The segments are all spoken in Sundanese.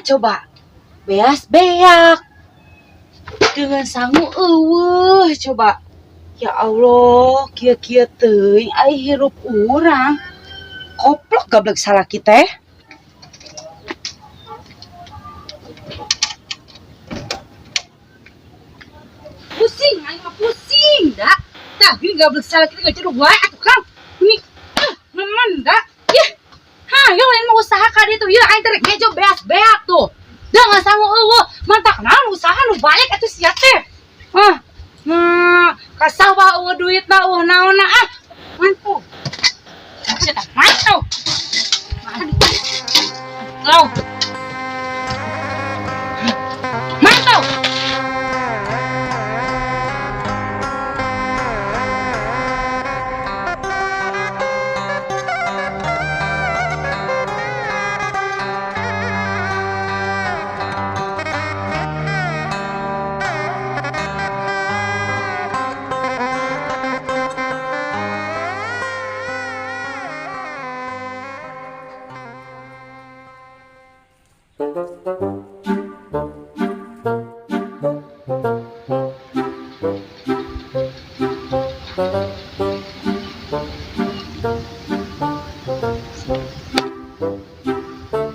Coba beas beak dengan sangu euweuh coba. Ya Allah, kieu-kieu teuing ai hirup urang. Koplok gablek salaki teh. Pusing, aing mah pusing da. Tah, gini gablek salaki teh gajeuh wae atuh Kang. Ini ah, nemen da. Yah. Ha, yo lain mah usaha ka ditu. Ieu aing teh rek ngejo beas beak tuh. Da nggak sangu euweuh, mantak naon usaha nu balik atuh sia teh. Ah, nah, kasawah euweuh duitna euweuh naonna ah. Mantu. Sia teh mantu. Aduh. Mantu.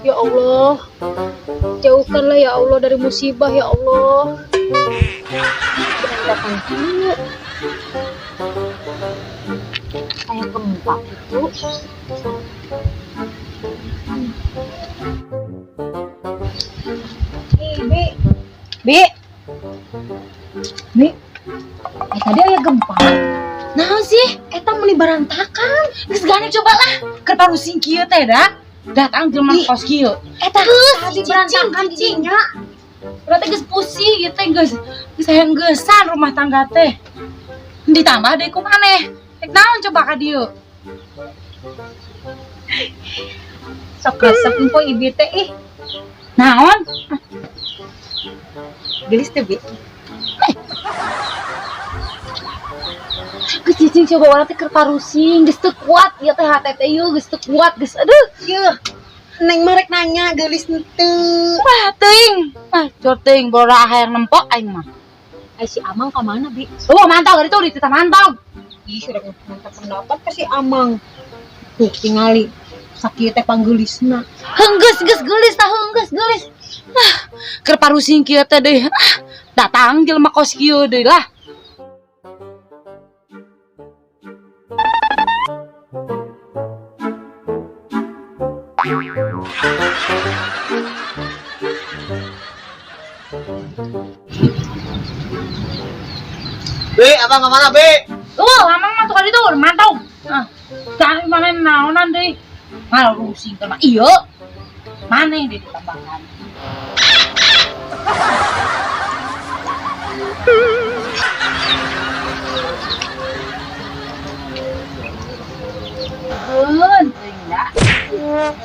Ya Allah, jauhkanlah ya Allah dari musibah ya Allah. Berantakan kieu. Kayak gempa gitu. Ih, Bi. Bi. Bi. Tadi aya gempa. Naon sih? Eta meuni barantakan. Geus gane coba lah. Keur parusing kieu teh da. Datang jelema Ih. kos kieu. Eta Geus, tadi cicing, berantakan cicing. didinya. Berarti geus pusing ieu teh geus geus hayang geusan rumah tangga teh. Ditambah deui ku maneh. Rek naon coba ka dieu? Sok resep empo ibi teh ih. Naon? Gelis teh, Bi. Geus cicing coba urang teh keur parusing, geus teu kuat ieu teh hate teh ieu geus teu kuat geus aduh. Yeuh, Neng mah rek nanya geulis henteu. Wah teuing. Ah, cor teuing bora hayang nempo aing mah. Ai si Amang ka mana, Bi? Oh, mantau dari itu dititah mantau. Ih, sudah minta pendapat ke si Amang. Tuh, tingali sakieu teh panggeulisna. Henggeus geus geulis tah henggeus geulis. Ah, keur parusing kieu teh deui. Ah, datang jelema kos kieu deui lah. Be, abang kemana be? Oh, amang mah tukang itu mantau. Ah, cari mana naonan deui. Malah rusing teh mah ieu. Maneh deui ditambahan. Keun teuing da.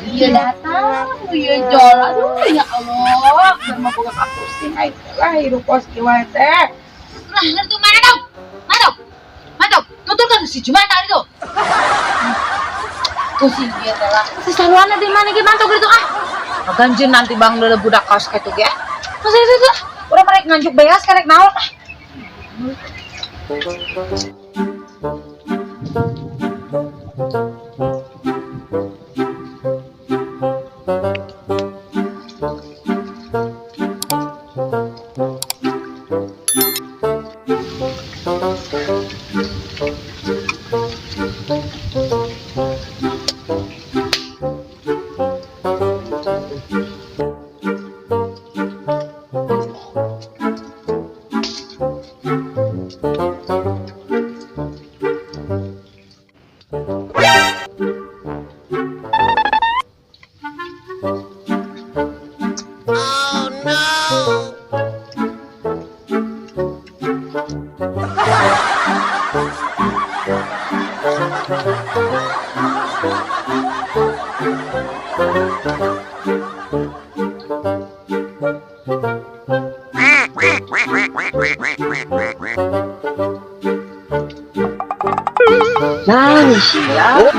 Ieu datang, ieu jol. Aduh, ya Allah, keur mah boga kapusing aing teh lah hirup kos kieu wae teh. Lah, itu mana dong? Mana dong? Mana dong? Tuturkan si Jumat tadi tuh. Pusing dia teh lah. Si saruana di mana ge mantok gitu ah. Ganjen nanti bang lele budak kaos kitu ge. Masa itu tuh. Urang merek nganjuk beas karek naon ah. Nah, siap.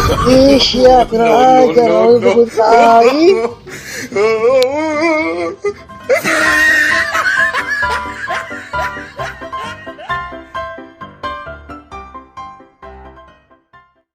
Ih, ya kurang ajar, no, no, no. Aing.